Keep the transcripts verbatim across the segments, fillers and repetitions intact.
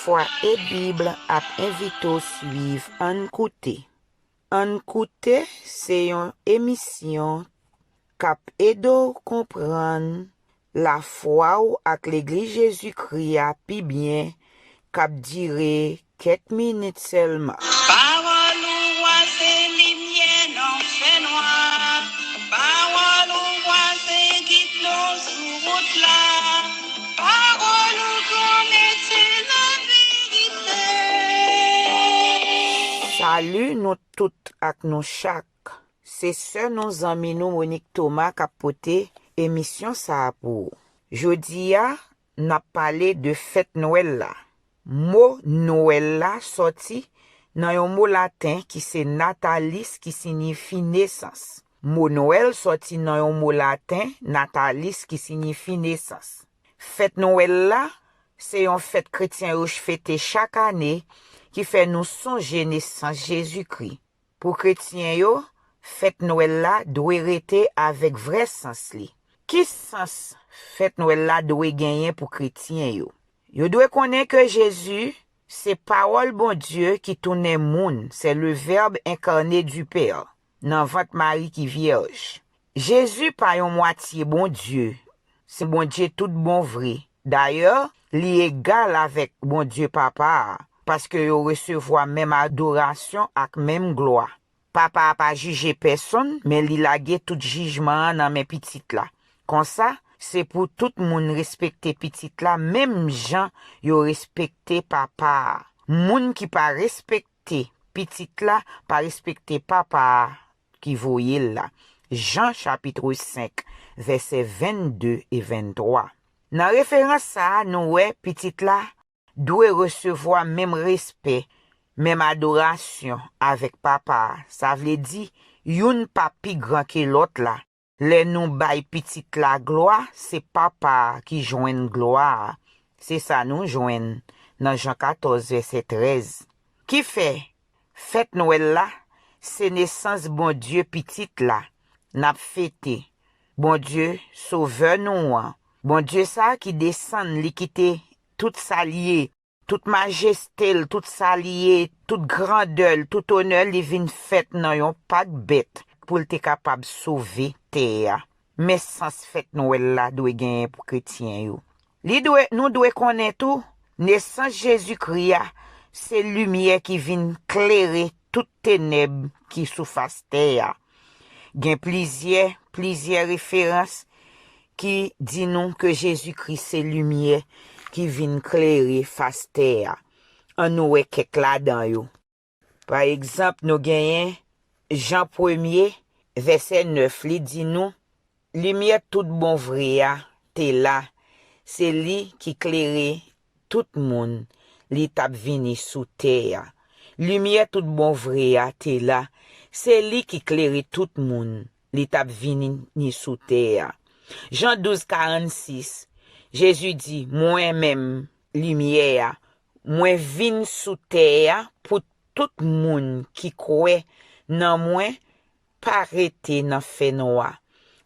Fwa e Bib ap envite w swiv Ann Koute. Ann Koute se yon emisyon k ap ede w konprann lafwa w ak Legliz Jezikri a pi byen, k ap dire kèk minit sèlman. Pawòl ou a se limyè nan fènwa. Pawòl ou a se gid nou sou wout la. Pawòl ou granmèt se laverite. Salut nou tout ak nou chak. Se sè nou, zanmi nou Monique Thomas k ap pote emisyon sa a pou ou. Jodi a, n ap pale de fèt Nwèl la. Mo Nwèl la sòti nan yon mo laten ki se natalis, ki siyifi nesans. Mo Nwèl sòti nan yon mo laten, natalis, ki siyifi nesans. Fèt Nwèl la se yon fèt kretyen yo fete chak ane ki fè nou sonje nesans Jezikri. Pou kretyen yo, fèt Nwèl la dwe rete avèk vrè sans li. Ki sans fèt Nwèl la dwe genyen pou kretyen yo? Yo dwe konnen ke Jezi se Pawòl Bondye ki tounen moun, c'est le Verbe incarné du Père, nan vant Mari ki vyèj. Jezi pa yon mwatye Bondye, se Bondye tout bon vre. Dayè, li egal avèk Bondye Papa a, paske yo resevwa menm adorasyon ak menm glwa. Papa a pa jije pèsonn, men li lage tout jijman an nan men Pitit la. Konsa, se pou tout moun respekte Pitit la menm jan yo respekte Papa a. Moun ki pa respekte Pitit la pa respekte Papa a ki voye l la. Jan chapit senk, vèsè vennde e venntwa. Nan referans sa a, nou wè Pitit la dwe resevwa menm respè, menm adorasyon avèk Papa a. Sa vle di, youn pa pi gran ke lòt la. Lè nou bay Pitit la glwa, se Papa a ki jwenn glwa a. Se sa nou jwenn nan Jan katòz, vèsè trèz. Kifè, fèt Nwèl la, se nesans Bondye Pitit la n ap fete. Bondye, Sovè nou an. Bondye sa a ki desann, li kite tout sa l ye, tout majeste l, tout sa l ye, tout grandè l, tout onè l, li vin fèt nan yon pak bèt pou l te kapab sove tè a. Men sans fèt Nwèl la dwe genyen pou kretyen yo. Li dwe, nou dwe konnen tou, nesans Jezikri a se limyè ki vin klere tout tenèb ki sou fas tè a. Gen plizyè, plizyè referans ki di nou ke Jezikri se limyè ki vin klere fas tè a. Ann nou wè kèk ladan yo. Pa egzanp, nou genyen Jan premye, vèsè nèf, li di nou, limyè tout bon vre a te la, se li ki klere tout moun, li t ap vini sou tè a. Limyè tout bon vre a te la, se li ki klere tout moun, li t ap vini sou tè a. Jan douz karannsis, Jezi di, mwen menm limyè a, mwen vin sou tè a pou tout moun ki kwè nan mwen pa rete nan fènwa.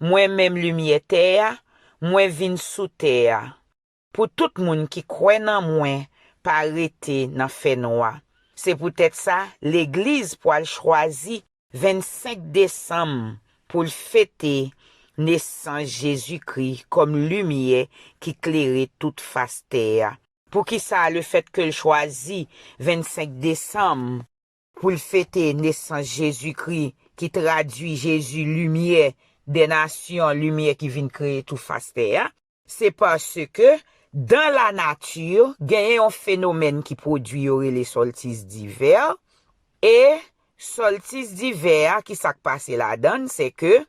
Mwen menm limyè tè a, mwen vin sou tè a. Pou tout moun ki kwè nan mwen pa rete nan fènwa. Se poutèt sa, legliz pwal chwazi vennsenk desanm pou l fete nesans Jezikri kòm limyè ki klere tout fas tè a. Poukisa lefètke l chwazi vennsenk desanm pou l fete nesans Jezikri, ki tradui Jezi limyè dè nasyon, limyè ki vin klere tout fas tè a? Se paske dan lanati, genyen yon fenomèn ki pwodui yo rele solstice d'hiver, e solstice d'hiver a, ki sa k pase ladan l, se ke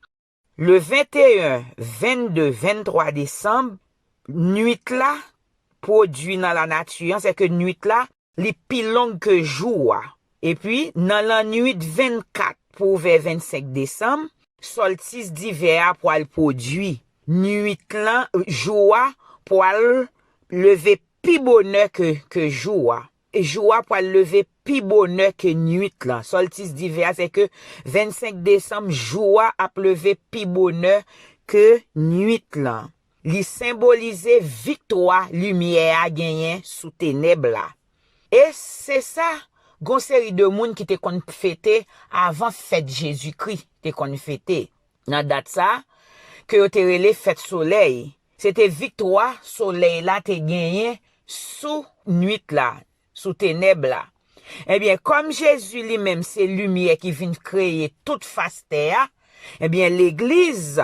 le venteyen, vennde, venntwa desanm, nwit la pwodui nan lanati an, se ke nwit la, li pi long ke jou a. Epi, nan lannwit vennkat pou vè vennsenk desanm, solstice d'hiver a pwal pwodui. Nwit lan, jou a pwal leve pi bonè ke, ke jou a. E jou a pwal leve pi bonè ke nwit lan. Solstice d'hiver a, se ke vennsenk desanm, jou a ap leve pi bonè ke nwit lan. Li senbolize viktwa limyè a genyen sou tenèb la. E se sa, gon seri de moun ki te konn fete avan fèt Jezikri te konn fete. Nan dat sa, ke yo te rele fèt solèy. Se te viktwa solèy la te genyen sou nwit la, sou tenèb la. Ebyen, kòm Jezi li menm se limyè ki vin kreye tout fas tè a, ebyen, legliz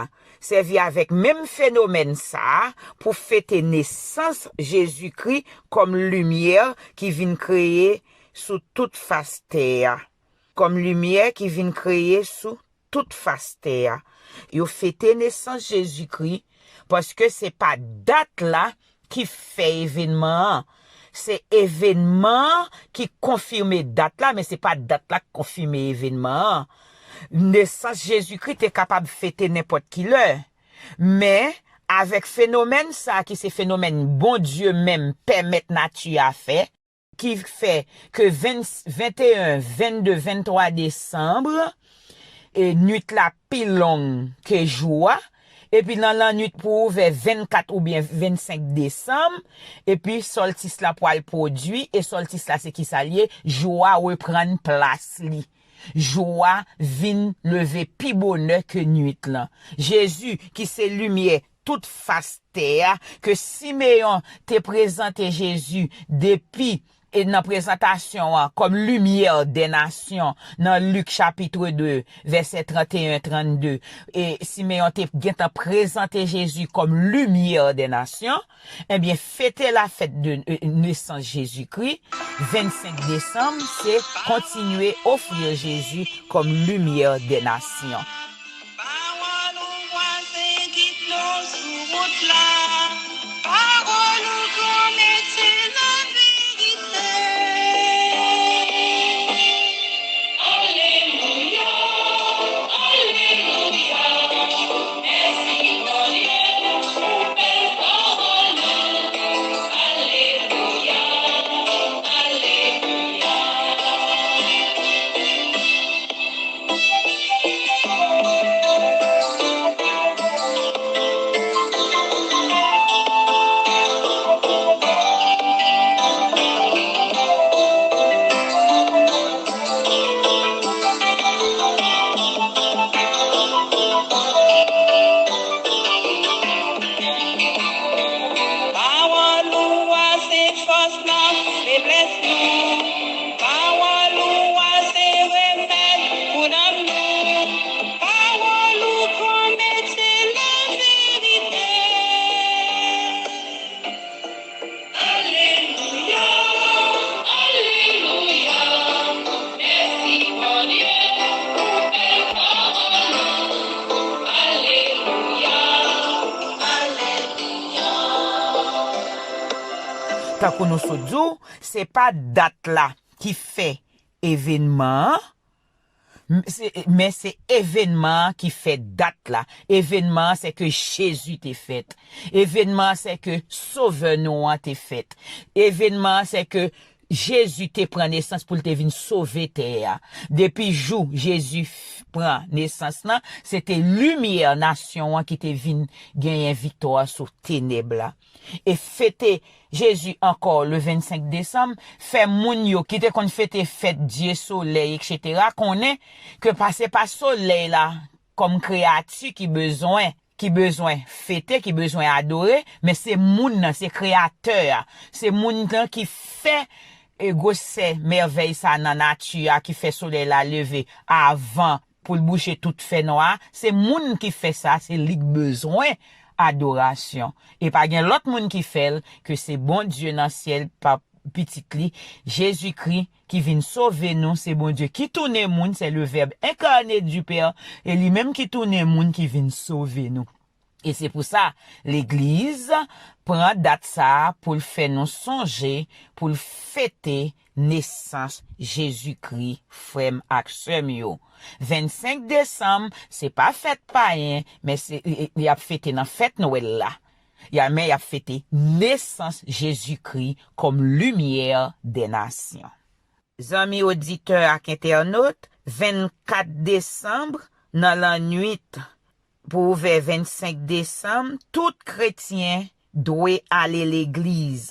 sèvi avèk menm fenomèn sa a pou fete nesans Jezikri kòm limyè ki vin kreye sou tout fas tè a. Kòm limyè ki vin kreye sou tout fas tè a. Yo fete nesans Jezikri paske se pa dat la ki fè evènman an. Se evènman an ki konfime dat la, men se pa dat la ki konfime evènman an. Nesans Jezikri te kapab fete nenpòt ki lè. Men, avèk fenomèn sa a ki se fenomèn Bondye menm pèmèt nati a fè, ki fè ke venn, venteyen, vennde, venntwa desanm, e nwit la pi long ke jou a, epi nan lannwit pou ouvè vennkat oubyen vennsenk desanm, epi sòltis la pwal pwodui, e sòltis la se kisa l ye? Jou a reprann plas li. Jou a vin leve pi bonè ke nwit lan. Jezi, ki se limyè tout fas tè a, ke Simeyon te prezante Jezi depi e nan prezantasyon an kòm limyè dè nasyon nan Lik chapit de, vèsè tranteyen trannde, e Simeyon te gentan prezante Jezi kòm limyè dè nasyon, ebyen, fete lafèt de, e, nesans Jezikri, vennsenk desanm, se kontinye ofri Jezi kòm limyè dè nasyon. Pawòl ou bwase gid nou sou wout la. Pawòl ou granmèt se laverite. Alelouya, alelouya. Mèsi Bondye pou bèl pawòl ou. Alelouya, alelouya. Pawòl ou a se fòs nan feblès nou. Pawòl ou a se remèd pou nanm nou. Pawòl ou granmèt se laverite. Alelouya, alelouya. Mèsi Bondye pou bèl pawòl ou. Alelouya, alelouya. Tankou nou sot di w, se pa dat la ki fè evènman an, m-, se, men se evènman an ki fè dat la. Evènman an, se ke Jezi te fèt. Evènman an, se ke Sovè nou an te fèt. Evènman an, se ke Jezi te pran nesans pou l te vin sove tè a. Depi jou Jezi f-, pran nesans lan, se te limyè nasyon an ki te vin genyen viktwa sou tenèb la. E fete Jezi ankò le vennsenk desanm, fè moun yo ki te konn fete fèt dye solèy, etsetera, konnen ke pa, se pa solèy la kòm kreyati ki bezwen, ki bezwen fete, ki bezwen adore, men se moun nan, se kreyatè a. Se moun nan ki fè, e, gwosè mèvèy sa nan nati a, ki fè solèy la leve avan pou l bouche tout fènwa. Se moun ki fè sa, se li k bezwen adorasyon. E pa gen lòt moun ki fè l ke se Bondye nan syèl pa Pitit li, Jezikri, ki vin sove nou. Se Bondye ki tounen moun, c'est le Verbe incarné du Père, e li menm ki tounen moun ki vin sove nou. E se pou sa, legliz pran dat sa a pou l fè nou sonje, pou l fete nesans Jezikri, frè m ak sè m yo. Vennsenk desanm, se pa fèt payen, men se, y, y, y ap fete nan fèt Nwèl la. Y a, men y ap fete nesans Jezikri kòm limyè dè nasyon. Zanmi oditè ak entènot, vennkat desanm, nan lannwit pou ouvè vennsenk desanm, tout kretyen dwe ale legliz.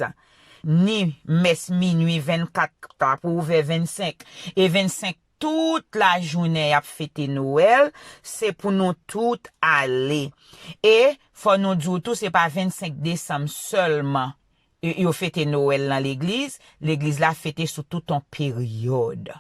ni mès minui vennkat la pou ouvè vennsenk, e vennsenk tout lajounen y ap fete Nwèl, se pou nou tout ale. E fò nou di w tou, se pa vennsenk desanm sèlman yo fete Nwèl nan legliz, legliz la fete sou tout yon peryòd.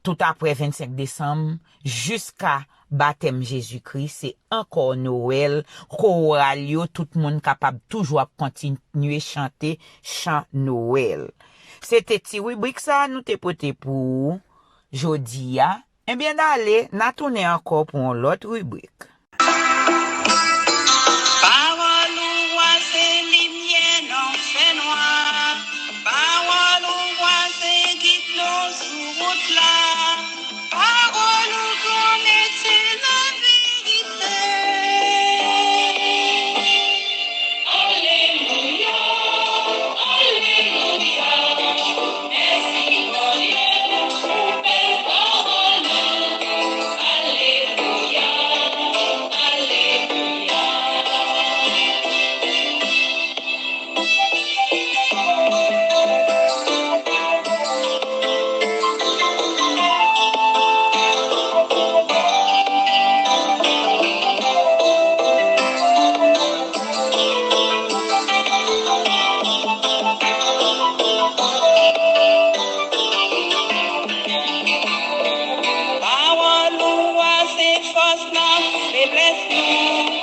Tout aprè vennsenk desanm, jiska batèm Jezikri, se ankò Nwèl, koral yo, tout moun kapab toujou ap kontinye chante chan Nwèl. Se te ti ribrik sa a nou te pote pou ou jodi a. Ebyen, n ale, n a tounen ankò pou yon lòt ribrik. Pawòl ou a se limyè nan fènwa. Pawòl ou a se gid nou sou wout la. Pawòl ou Granmèt se laverite. Alelouya, alelouya. Mèsi Bondye pou bèl pawòl ou. Alelouya, alelouya. Pawòl ou a se fòs nan feblès nou.